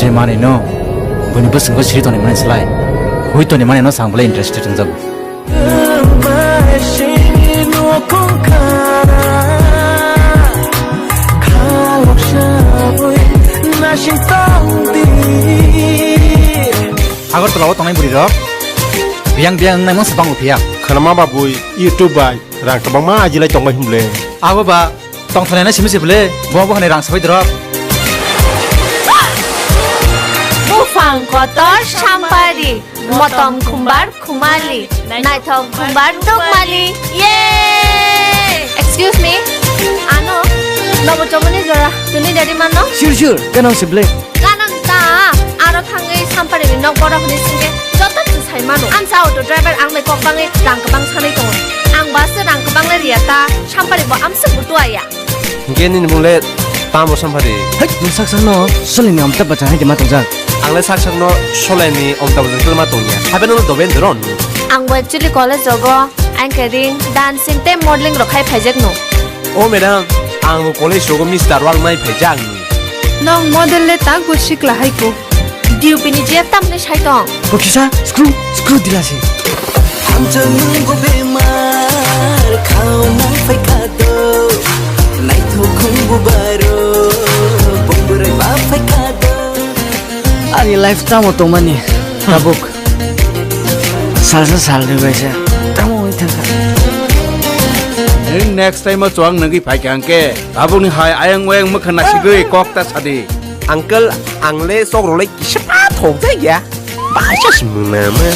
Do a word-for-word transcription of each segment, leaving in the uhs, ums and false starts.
Tei mani no, buini bwswngbo siri toni mani slai. Hui toni mani no sang belai interested wngjago. Agartala o tongnai bwrwi rok biyang biyang wngnaimano se bango phiya. Khwnama ba bui YouTube bai rang kwbangma ajilai tongbai hwnle. Abo ba tongthoknai simi se bwle, bo bo hwnwi rang sabai drop. Buphang kotor sampari, motom khumbar khumali, naithok khumbar tukmali. Yay! Excuse me, ano, nobo chomoni jora, tuni dari mano? Sure, sure, kanang se bwle. Kanang ta, aro thangwi sampari ni nok borok ni singke joto se sai mano. Amsa auto driver ang bai kok bangwi rang kwbang sanai tongo. Ang ba se rang kwbang le riya ta, sampari bo amsa butu aya. Hinkhe nini mung le tamo sampari? Hai, nwng sak sakno solini amta bachang hai de ma tongjak. Ang le sak sakno solini amta bachang khe ma tongya. Habe nono dobe ndoro. Ang bo actually college rogo anchoring, dancing tei modeling rok khai phaijak no. O madam, ang bo college rogo Mister World nai phaijak ni. Nong model le tak bo sikla hai ko. D U P ni G F tamni sai tong. Bo kisa screw, screw dila se. Hamjakmung bo bemar, khaunang phai kha do. Naithok khung bo baro, bongborai ba phai kha do. Ani life tamo tongmani, tabuk. Salsa salni baisa, tamo wngwi thangkha. Nwng next time o chuwang nangwi phaikha hwnkhe, tabukni hai ayang oyang mwkha nasigwi kok ta sadi. Uncle, ang le sok rwlai kisa pha thok jai ya. Baisa se mwnama.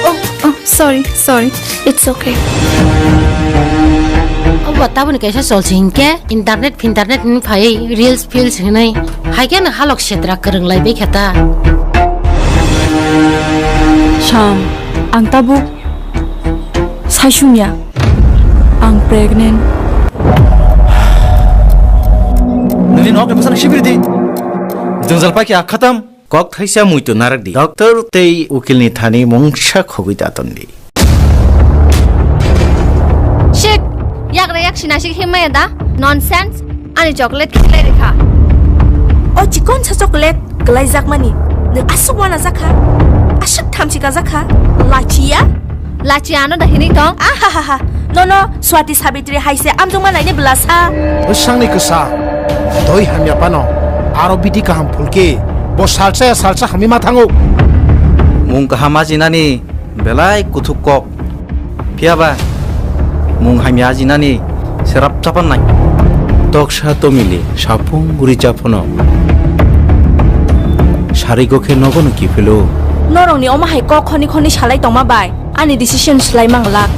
Oh, oh, sorry, sorry. It's okay. Obo taboni kaisa cholse hinkhe internet finternet hinwi phaiwi reels feels hinwi haikhe no halok setra kwrwng lai baikha ta. Sam, ang tabuk Saisungya, ang pregnant. Nini nok ni bwsano sibiri di. Jwngjal paikha khatam. Kok thaisa muitu narak di. Doctor tei ukil ni thani mungsa khogwi daton di. Shit! Yagra yak sinasik himaya da? Nonsense! Ani chocolate khilai rikha. O chikon sa chocolate kwlai jakmani. Nwng aswk wana jakha? Aswk thamchi ka jakha? Lachiya? Lachiya ano da hinwi tong? Ahahaha. Nono Swati Sabitri hai se amjongma naini bwlasa. Bwsangni kwsa. Doi hamya pano. Aro bidi kaham phulki. Bo salsa ya salsa hamwi ma thango. Mung kaham ajinani belai kuthuk kok. Phiya ba, mung hamya ajinani serap chapan nai. Toksa tomili sapung rija phano. Sarigo khe nogono kiphilo. Norokni omo hai kok khoni khoni salai tongma bai, ani decision slai mang lak.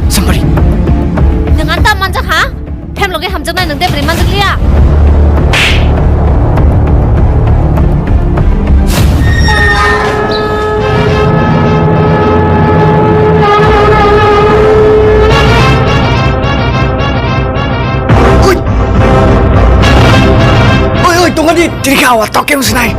Sampari. Nwng ang ta manjak ha? Them loge hamjaknai nwng de bwrwi manjakliya. Oi! Oi, oi, tongani, tini khe awa tok khe wngsinai.